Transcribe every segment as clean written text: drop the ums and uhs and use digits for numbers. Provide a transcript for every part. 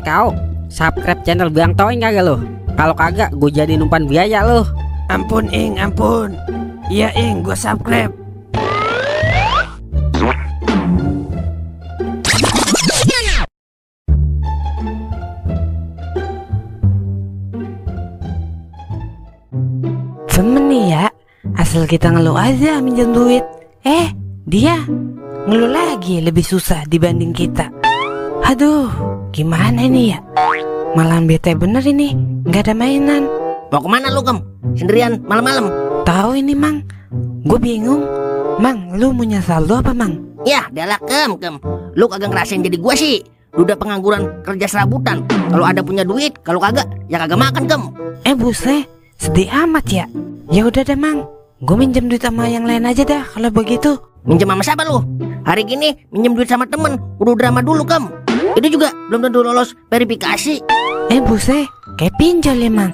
Kau subscribe channel Bang Toing kagak lo? Kalau kagak gue jadi numpan biaya lo. Ampun Ing, ampun. Iya Ing, gue subscribe. Temen nih ya, asal kita ngeluh aja minjem duit. Dia ngeluh lagi lebih susah dibanding kita. Aduh, gimana ini ya? Malam bete bener ini, nggak ada mainan. Mau kemana lu Kem? Sendirian malam-malam? Tahu ini Mang, gue bingung. Mang, lu mau nyasar lu apa Mang? Ya, adalah Kem. Lu kagak ngerasain jadi gua sih. Lu udah pengangguran kerja serabutan. Kalau ada punya duit, kalau kagak ya kagak makan Kem. Buset, sedih amat ya. Ya udah deh Mang, gue minjem duit sama yang lain aja dah kalau begitu. Minjem sama siapa lu? Hari gini minjem duit sama temen udah drama dulu Kem. Itu juga belum tentu lolos verifikasi. Buset, kayak pinjol ya Mang.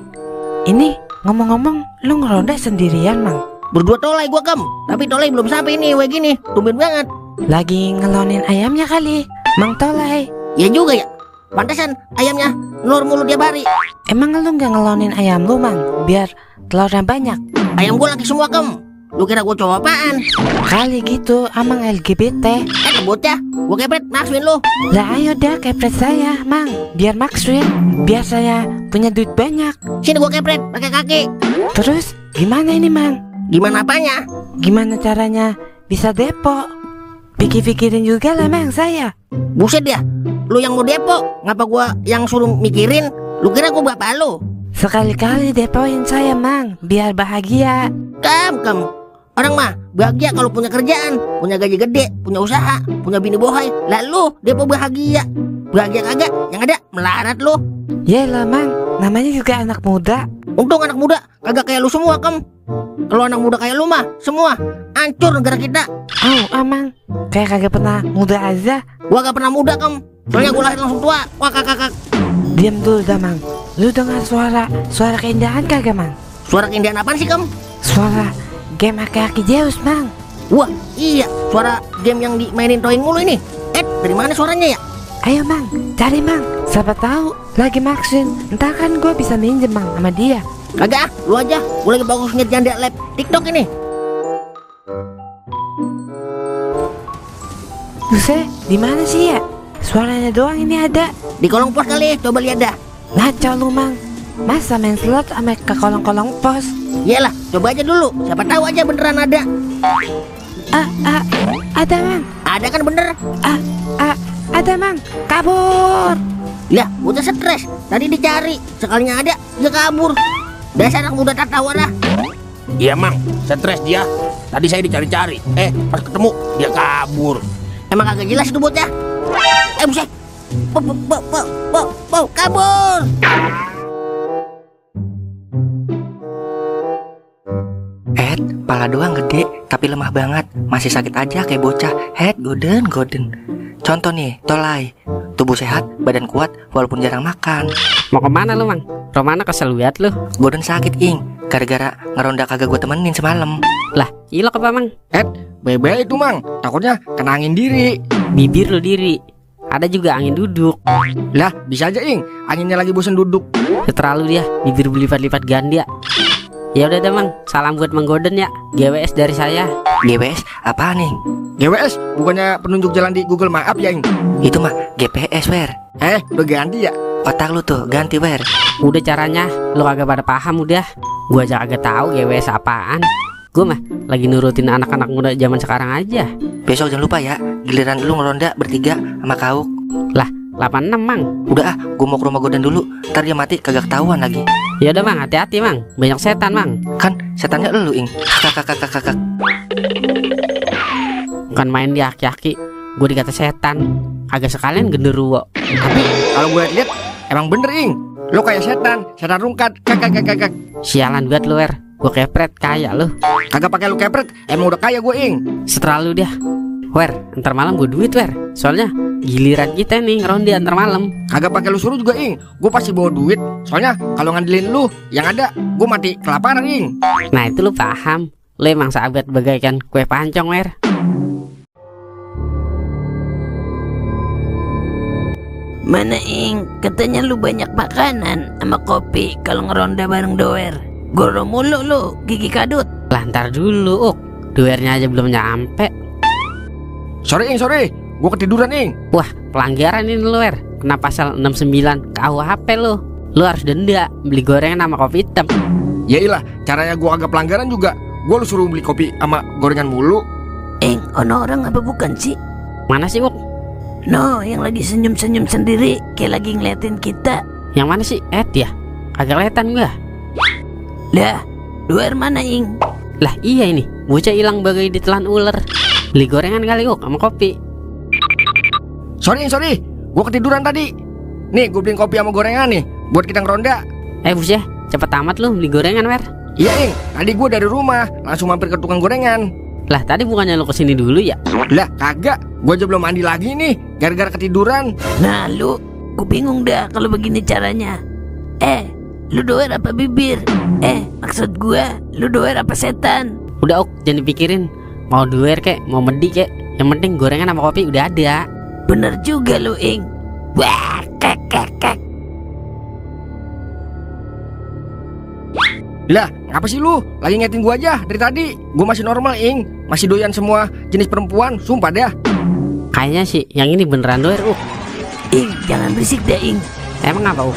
Ini ngomong-ngomong, lu ngeronda sendirian Mang? Berdua tolai gua Kem. Tapi tolai belum sampai nih, weh gini. Tumben banget. Lagi ngelonin ayamnya kali, Mang Tolai. Ya juga ya. Pantesan ayamnya nelur mulu tiap hari. Emang lu nggak ngelonin ayam lu Mang, biar telurnya banyak? Ayam gua lagi semua Kem. Lu kira gua cowok apaan? Kali gitu, amang LGBT. Bocah, gua kepret maksuin lu. Lah ayo dah kepret saya Mang, biar maksuin, biar saya punya duit banyak. Sini gua kepret pakai kaki. Terus gimana ini Mang? Gimana apanya? Gimana caranya bisa depo? Pikir-pikirin juga lah Mang saya. Buset ya, lu yang mau depo, ngapa gua yang suruh mikirin? Lu kira gua bapak lu? Sekali-kali depoin saya Mang, biar bahagia. Kem. Orang mah bahagia kalau punya kerjaan, punya gaji gede, punya usaha, punya bini bohai. Lalu depo bahagia. Bahagia kagak, yang ada melarat lu. Yalah Mang, namanya juga anak muda. Untung anak muda kagak kayak lu semua Kem. Kalau anak muda kayak lu mah semua hancur negara kita. Amang, kayak kagak pernah muda aja. Gua gak pernah muda Kem. Soalnya gua lahir langsung tua. Wah kakak. Diam dulu dah Mang. Lu dengar suara keindahan kagak Mang? Suara keindahan apaan sih Kem? Suara game aki-aki Zeus Mang. Wah iya, suara game yang dimainin Toing mulu ini. Dari mana suaranya ya? Ayo Mang, cari Mang. Siapa tahu lagi maksin. Entah kan gue bisa minjem Mang sama dia. Kagak, lu aja. Gue lagi bagus ngerjain lab TikTok ini. Buset, di mana sih ya? Suaranya doang ini ada. Di kolong pos kali, coba lihat dah. Ngaco lu Mang. Masa main slot sama ke kolong-kolong pos? Iyalah, coba aja dulu. Siapa tahu aja beneran ada. Ada Mang. Ada kan bener? Ada Mang. Kabur. Ya, udah stres. Tadi dicari, sekalinya ada, dia kabur. Dasar anak muda tak tahu dah. Iya Mang, stres dia. Tadi saya dicari-cari. Pas ketemu dia kabur. Emang kagak jelas itu bocah. Buset. Kabur. Pala doang gede tapi lemah banget, masih sakit aja kayak bocah. Goden. Contoh nih, Tolai. Tubuh sehat, badan kuat walaupun jarang makan. Mau kemana lu Mang? Romana kesel liat lu. Goden sakit Ing, gara-gara ngeronda kagak gue temenin semalam. Lah, ilok apa Mang? Bebe itu Mang, takutnya kena angin diri. Bibir lu diri. Ada juga angin duduk. Lah, bisa aja Ing, anginnya lagi bosen duduk. Terlalu dia, bibir berlipat-lipat ganda. Ya udah deh Mang, salam buat Mang Goden ya. GWS dari saya. GWS apa nih? GWS bukannya penunjuk jalan di Google Map ya Ing? Itu mah GPS Wer. Udah ganti ya? Otak lu tuh ganti Wer. Udah caranya, lu kagak pada paham udah. Gua aja kagak tahu GWS apaan. Gua mah lagi nurutin anak-anak muda zaman sekarang aja. Besok jangan lupa ya, giliran lu ngeronda bertiga sama Kauk. Lah, 86 Mang. Udah gue mau ke rumah Goden dulu, ntar dia mati kagak ketahuan lagi. Ya udah Mang, hati-hati Mang, banyak setan Mang. Kan setannya elu Ing. Kakak. Bukan main di aki-aki, gue dikata setan. Kagak sekalian genderuwo. Tapi kalau gue lihat emang bener Ing. Lo kayak setan rungkat. Kakak. Sialan banget lu Wer, gue kepret kaya lu. Kagak pakai lu kepret, emang udah kaya gue Ing. Seterlalu dia. Wer, ntar malam gue duit Wer. Soalnya giliran kita nih ngerondi antar malam. Kagak pakai lu suruh juga Ing, gue pasti bawa duit. Soalnya kalau ngandelin lu, yang ada gue mati kelaparan Ing. Nah itu lu paham. Lu emang sahabat bagaikan kue pancong Wer. Mana Ing? Katanya lu banyak makanan sama kopi kalau ngeronda bareng doer. Goro mulu lu, gigi kadut. Lantar dulu, Doernya aja belum nyampe. Sorry, Ing, sorry. Gue ketiduran, Ing. Wah, pelanggaran ini lu, Wer. Kena pasal 69 KUHP lu. Lu harus denda beli gorengan sama kopi hitam. Ya ilah, caranya gue agak pelanggaran juga. Gue lu suruh beli kopi sama gorengan mulu. Ing, ono orang apa bukan sih? Mana sih, No, yang lagi senyum-senyum sendiri, kayak lagi ngeliatin kita. Yang mana sih? Ya? Kagak kelihatan gua. Lah, doer mana Ing? Lah iya ini, bocah hilang bagai ditelan ular. Beli gorengan kali, sama kopi. Sorry, Ing, sorry. Gue ketiduran tadi. Nih, gue beliin kopi sama gorengan nih buat kita ngeronda. Buset, cepet amat lu beli gorengan, Wer. Iya, Ing. Tadi gue dari rumah langsung mampir ke tukang gorengan. Lah tadi bukannya lu kesini dulu ya? Lah, kagak. Gue aja belum mandi lagi nih gara-gara ketiduran. Nah lu, gue bingung dah kalau begini caranya. Lu doer apa bibir? Maksud gua, lu doer apa setan? Udah, jangan dipikirin. Mau duer kek, mau medi kek, yang penting gorengan sama kopi udah ada. Bener juga lu Ing. Wah, kek. Lah, ngapa sih lu? Lagi ngetin gua aja dari tadi. Gua masih normal, Ing. Masih doyan semua jenis perempuan, sumpah dah. Kayaknya sih yang ini beneran doer, Ing, jangan berisik deh Ing. Emang apa,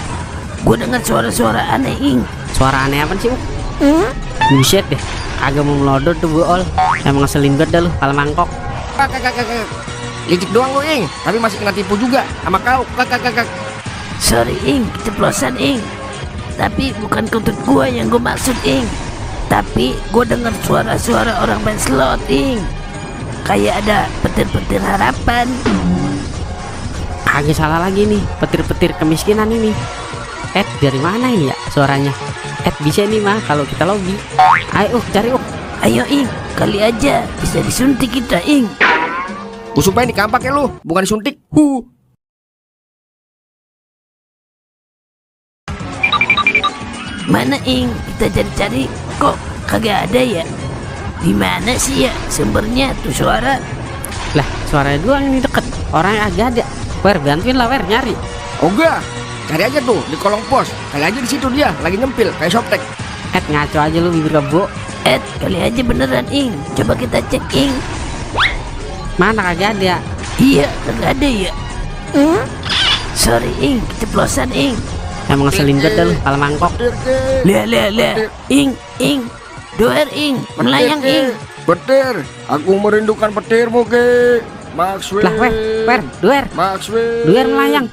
Gue dengar suara-suara aneh Ing. Suara aneh apa sih, Buset deh, agak mau melodot tuh buol. Emang ngeselin banget dah lu, pala mangkok. Kak. Licik doang lu, Ing. Tapi masih kena tipu juga sama kau. Kak. Sorry Ing, keceplosan Ing. Tapi bukan kentut gua yang gue maksud Ing. Tapi gue dengar suara-suara orang main slot Ing. Kayak ada petir-petir harapan. Kagak salah lagi nih, petir-petir kemiskinan ini. Dari mana ini ya suaranya? Bisa nih mah kalau kita lobby. Ayo cari Ayo Ing, kali aja bisa disuntik kita Ing. Gua sumpah ini kampak ya lu, bukan disuntik. Mana Ing? Kita cari-cari kok kagak ada ya. Di mana sih ya sumbernya tuh suara? Lah suaranya doang ini deket, orangnya agak ada. Wer, bantuin lah Wer nyari. Oga, cari aja tuh di kolong pos. Kali aja di situ dia lagi nyempil kayak Shoptek. Ngaco aja lu bibir kebo. Kali aja beneran Ing. Coba kita cek Ing. Mana kagak ada? Iya, kagak ada ya. Sorry Ing, keceplosan Ing. Emang ngeselin banget dah lu, pala mangkok. Lah. Ing. Doer Ing, melayang Ing. Petir, aku merindukan petirmu ke Maxwell. Lah Wer, Doer. Maxwell. Doer melayang.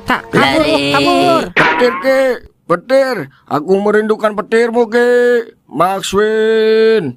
Tak kabur. Petir, aku merindukan petirmu ke Maxwell.